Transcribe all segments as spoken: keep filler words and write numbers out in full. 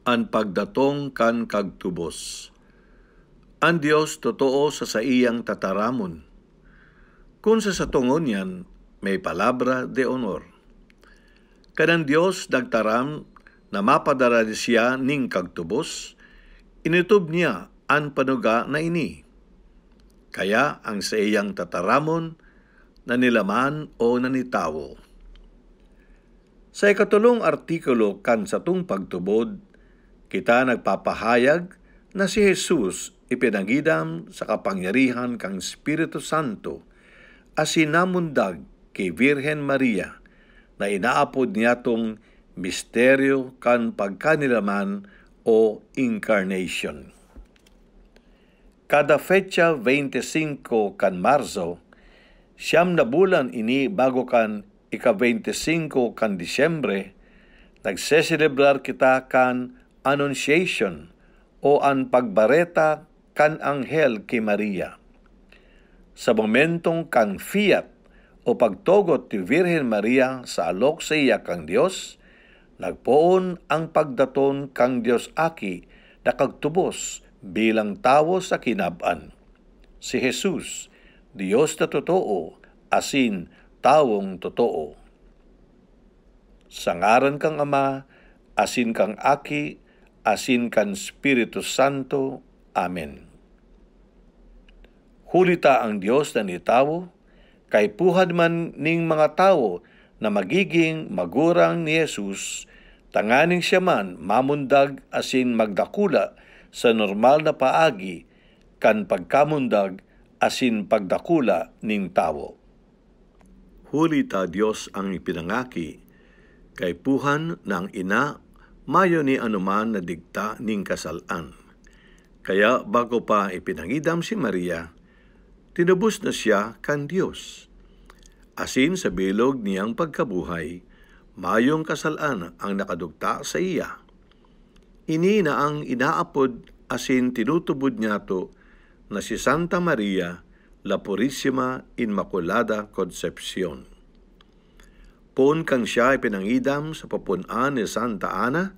An pagdatong kan Kagtubos. An Dios totoo sa saiyang tataramon. Kun sa sato ngunyan, may palabra de honor. Kan an Dios nagtaram na mapadara siya nin kagtubos, initob niya an panuga na ini. Kaya ang saiyang tataramon nanilaman o nanitawo. Sa ikatolong artikulo kan satong pagtubod, kita nagpapahayag na si Jesus ipinangidam sa kapangyarihan kan Espiritu Santo asin namundag ki Virgen Maria, na inaapod niyatong misteryo kan pagkanilaman o incarnation. Kada petsa twenty-five kan Marso, siyam na bulan ini bago kan ika-twenty-five kan Disyembre, nagseselebrar kita kan Annunciation o an pagbareta kan anghel ki Maria. Sa momentong kan fiat o pagtugot ni Virgen Maria sa alok saiya kan Dios, nagpoon ang pagdaton kan Dios Aki na kagtubos bilang tawo sa kinab-an. Si Jesus, Dios na totoo, asin tawong totoo. Sa ngaran kan Ama, asin kan Aki, asin kan Espiritu Santo. Amen. Huli ta ang Dios na nitawo, kaipuhan man ning mga tawo na magiging magurang ni Jesus, tanganing siya man mamundag asin magdakula sa normal na paagi kan pagkamundag asin pagdakula nin tawo. Huli ta Dios ang ipinangaki, kaipuhan na ang ina mayo ni anoman na digta nin kasal-an. Kaya bago pa ipinangidam si Maria, tinubos na siya kan Dios. Asin sa bilog niyang pagkabuhay, mayong kasal-an ang nakadugta saiya. Ini na ang inaapod asin tinutubod niyato na si Santa Maria, La Purisima Inmaculada Concepcion. Poon kan siya ipinangidam sa pupun-an ni Santa Ana,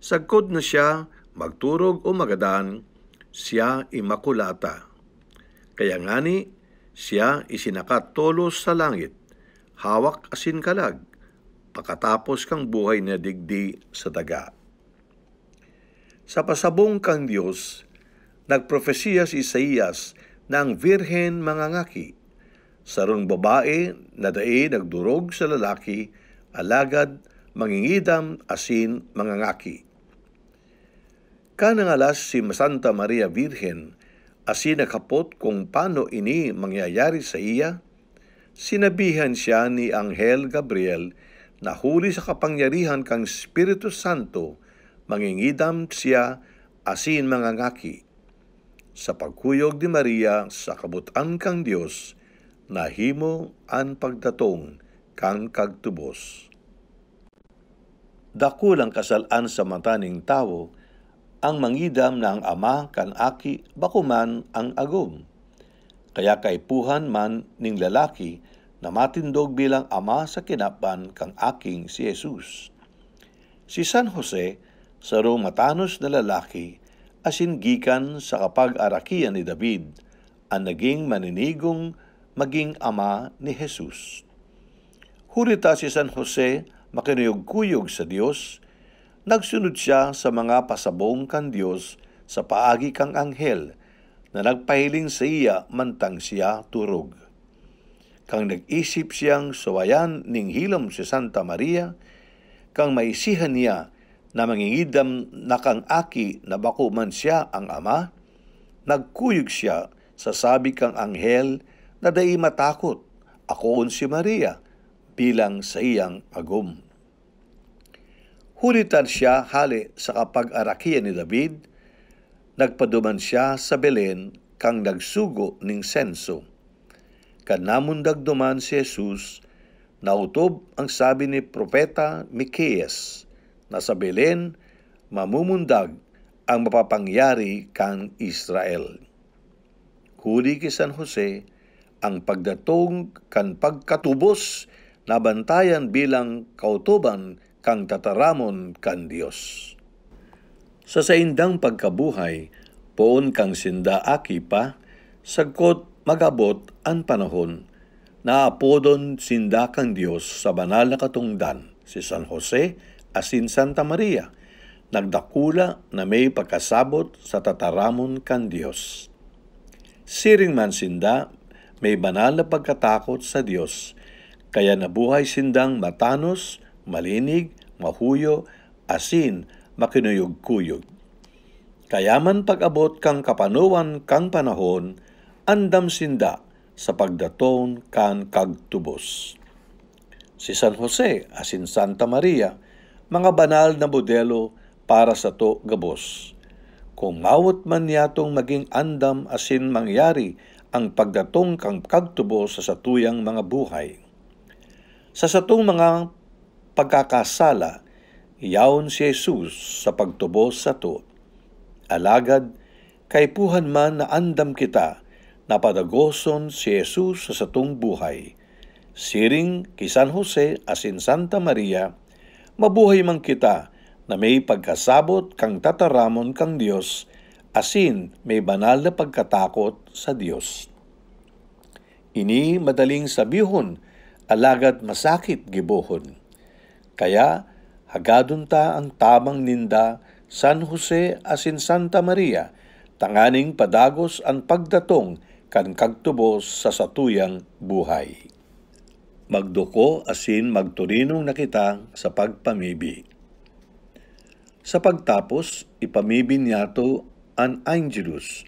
sagkod na siya magturog o magadan, siya Imakulata. Kaya ngani, siya isinakat tolos sa langit, hawak asin kalag, pakatapos kan buhay niya digdi sa daga. Sa pasabong kan Dios, nagprofesiya si Isaias na ang Birhen mangangaki, sarong babae na dai nagdorog sa lalaki, alagad mangingidam asin mangangaki. Kan nangalas si Santa Maria Birhen asin naghapot kun paano ini mangyayari saiya, sinabihan siya ni Anghel Gabriel na huli sa kapangyarihan kan Espiritu Santo, mangingidam siya asin mangangaki. Sa pagkuyog ni Maria sa kabot-an kan Dios, nahimo an pagdatong kan Kagtubos. Dakulang kasal-an sa mata ning tawo ang mangidam na ang ama kan aki bako man an agom. Kaya kaipuhan man nin lalaki na matindog bilang ama sa kinaban kan aking si Jesus. Si San Jose, sarong matanos na lalaki, asin gikan sa kapag-arakian ni David, an naging maninigong magin ama ni Jesus. Huli ta si San Jose makinuyog-kuyog sa Dios, nagsunod siya sa mga pasabong kan Dios sa paagi kan anghel na nagpahiling saiya mantang siya turog. Kan nag-isip siyang suwayan nin hilom si Santa Maria, kan maisihan niya na mangingidam na kan aki na bako man siya an ama, nagkuyog siya sa sabi kan anghel na dai matakot, akoon si Maria bilang saiyang agom. Huli ta siya hale sa kapag-arakian ni David, nagpaduman siya sa Belen kan nagsugo nin senso. Kan namundag duman si Jesus, naotob an sabi ni Propeta Miqueas na sa Belen mamumundag an mapapangyari kan Israel. Huli ki San Jose, an pagdatong kan pagkatubos nabantayan bilang kaotoban kan tataramon kan Dios. Sa saindang pagkabuhay, poon kan sinda aki pa, sagkod mag-abot an panahon, naapodon sinda kan Dios sa banal na katongdan, si San Jose asin Santa Maria, nagdakula na may pagkasabot sa tataramon kan Dios. Siring man sinda, may banal na pagkatakot sa Dios, kaya nabuhay sindang matanos, malinig, mahuyo, asin makinuyog-kuyog. Kaya man pag-abot kan kapanoan kan panahon, andam sinda sa pagdatong kan Kagtubos. Si San Jose asin Santa Maria, mga banal na modelo para sato gabos. Kung mawot man niyatong maging andam asin mangyari ang pagdatong kan Kagtubos sa satuyang mga buhay. Sa satong mga pagkakasala, yaon si Jesus sa pagtubos sato. Alagad, kaipuhan man na andam kita, napadagoson si Jesus sa satong buhay. Siring ki San Jose asin Santa Maria, mabuhay man kita na may pagkasabot kan tataramon kan Dios asin may banal na pagkatakot sa Dios. Ini madaling sabihon, alagad masakit gibohon. Kaya, hagadon ta an tabang ninda, San Jose asin Santa Maria, tanganing padagos an pagdatong kan Kagtubos sa satuyang buhay. Magduko asin magturinong na kita sa pagpamibi. Sa pagtapos, ipamibi niyato an Angelus,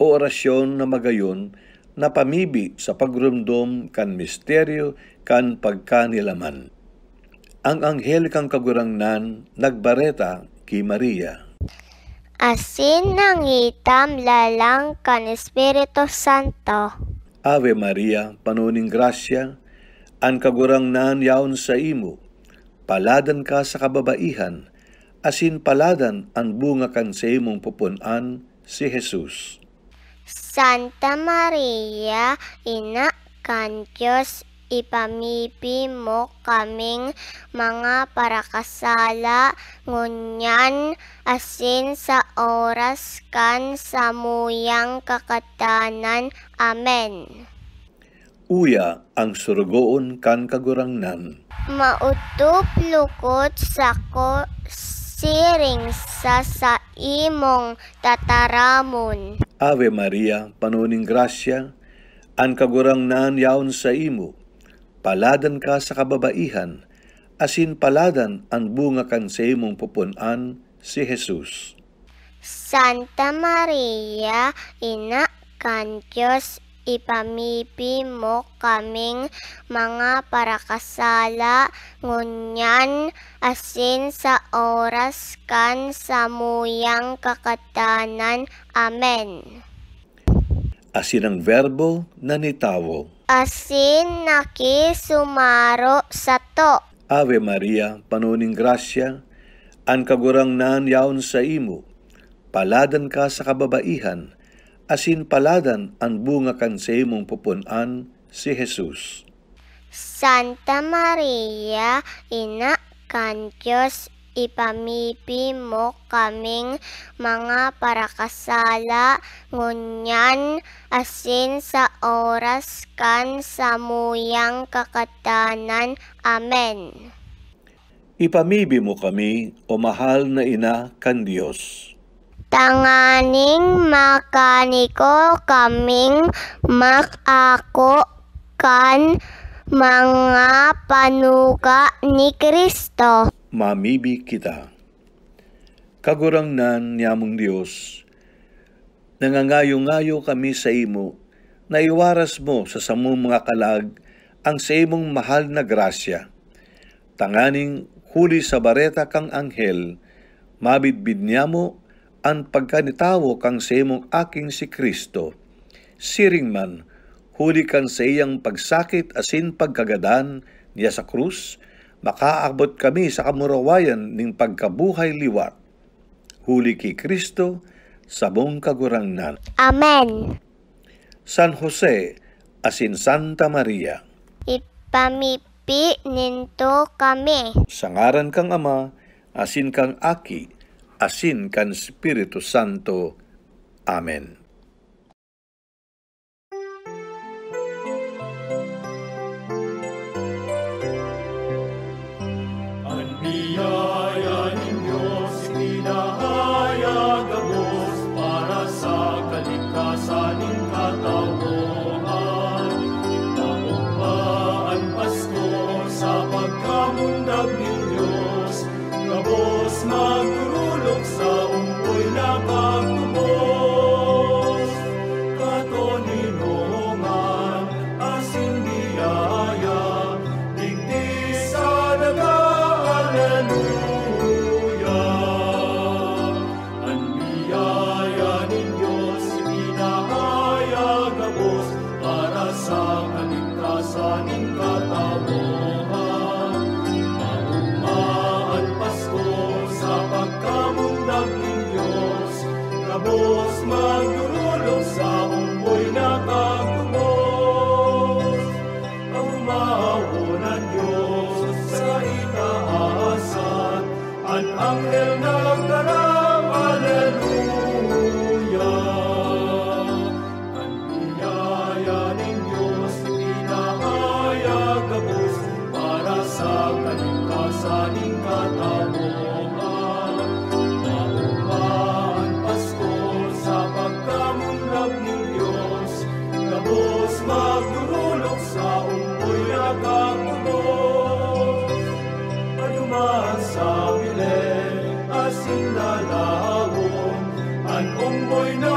o orasyon na magayon na pamibi sa pagromdom kan misteryo kan pagkanilaman. An anghel kan Kagurangnan nagbareta ki Maria. Asin nangitam lalang kan Espiritu Santo. Ave Maria, pano nin grasya, an Kagurangnan yaon saimo. Paladan ka sa kababaihan, asin paladan an bunga kan saimong pupon-an, si Jesus. Santa Maria, Ina kan Dios, ipamibi mo kaming mga parakasala, ngunyan asin sa oras kan samuyang kakatanan. Amen. Uya an sorogoon kan Kagurangnan. Maotob logod sako siring sa saimong tataramon. Ave Maria, pano nin grasya, an Kagurangnan yaon saimo. Paladan ka sa kababaihan, asin paladan an bunga kan saimong pupon-an, si Jesus. Santa Maria, Ina kan Dios, ipamibi mo kaming mga parakasala, ngunyan asin sa oras kan samuyang kakatanan. Amen. Asin ang Verbo na nitawo. Asin nakisumaro sato. Ave Maria, pano nin grasya, an Kagurangnan yaon saimo. Paladan ka sa kababaihan, asin paladan an bunga kan saimong pupon-an, si Jesus. Santa Maria, Ina kan Dios, ipamibi mo kaming mga parakasala, ngunyan asin sa oras kan samuyang kakatanan. Amen. Ipamibi mo kami, o mahal na Ina kan Dios. Tanganing makanikol kaming mag-ako kan mga panuga ni Cristo. Mamibi kita. Kagurangnan niyamong Dios, nangangayo-ngayo kami saimo na iwaras mo sa samong mga kalag ang saimong mahal na grasya, tanganing huli sa bareta kan anghel, mabidbid niyamo an pagkanitawo kan saimong Aking si Cristo. Siring man, huli kan saiyang pagsakit asin pagkagadan niya sa krus, makaabot kami sa kamurawayan nin pagkabuhay liwat. Huli ki Cristo, samong Kagurangnan. Amen. San Jose asin Santa Maria. Ipamibi nindo kami. Sa ngaran kan Ama, asin kan Aki, asin kan Espiritu Santo. Amen. An biyaya nin Dios ipinahayag gabos para sa kaligtasan nin katawohan. Maogma an Pasko sa pagkamundag nin Dios, gabos magdurulog sa ompoy na pagtubos. Katoninongan asin biyaya, digdi sa daga. Aleluya! An biyaya nin Dios ipinahayag gabos para sa kaligtasan nin katawohan. Maogma an Pasko sa pagkamundag nin Dios, gabos magdurulog sa ompoy na pagtubos. Aromahon an Dios sa itaasan, an anghel nagtaram. Aleluya! An biyaya nin Dios ipinahayag gabos para sa kaligtasan nin katawohan. Maogma an Pasko sa pagkamundag nin Dios, gabos magdurulog sa ompoy na pagtubos. Paduman sa Belen asin dalahon an ompoy na